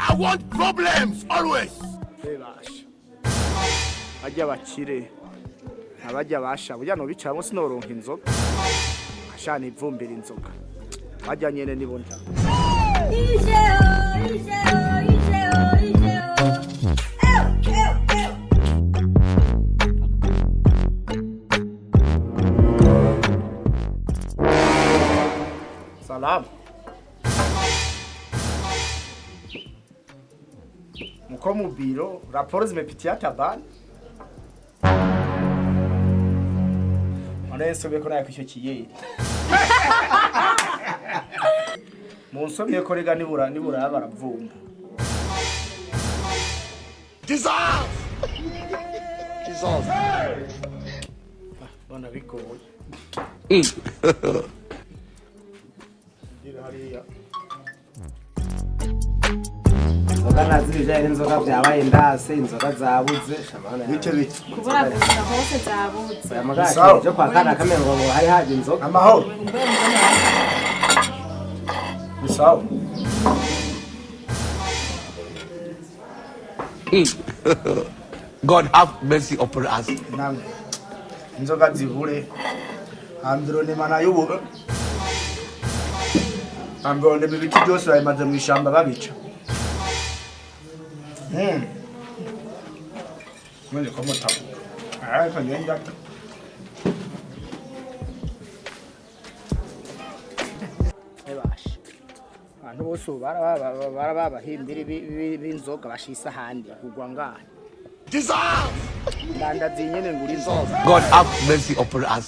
I want problems always. Bebasha bajya bakire abajya basha burya nobicaramo sinoronka inzoga ashana ivumbira inzoga bajya nyene nibo nja. IGO, IGO, IGO, Eu, eu, eu. Salamu. Muko mu biro raporo zimepitia tabani. None nsomye ko nayo icyo kiyeri. Munsomye ko rega nibura nibura baravumba. Jesus! Jesus. Bana bigoye. Ndira hariya. Inzoga nazi ibijyanye n'inzoga byabaye ndase, inzoga zabuze shamana. Bice bice. Kubura gusa hose zabuze. Aya magashi Sawa. ejo kwa kana kamengo ngo hari haje inzoga. Amahoro. Ni sawa. God have mercy upon us. Namwe. Inzoga zibure. Environnement nayo ubu. Environnement ibiti byose babimaze mu ishamba babica. Mwende ko mutavuga. Ariko ngenda. Ebasha. Abantu bose ubu barabahimbira b'inzoga bashisa ahandi kugwa ngaha. Jesus! Ndandazi nyene ngura inzoga. God have mercy upon us.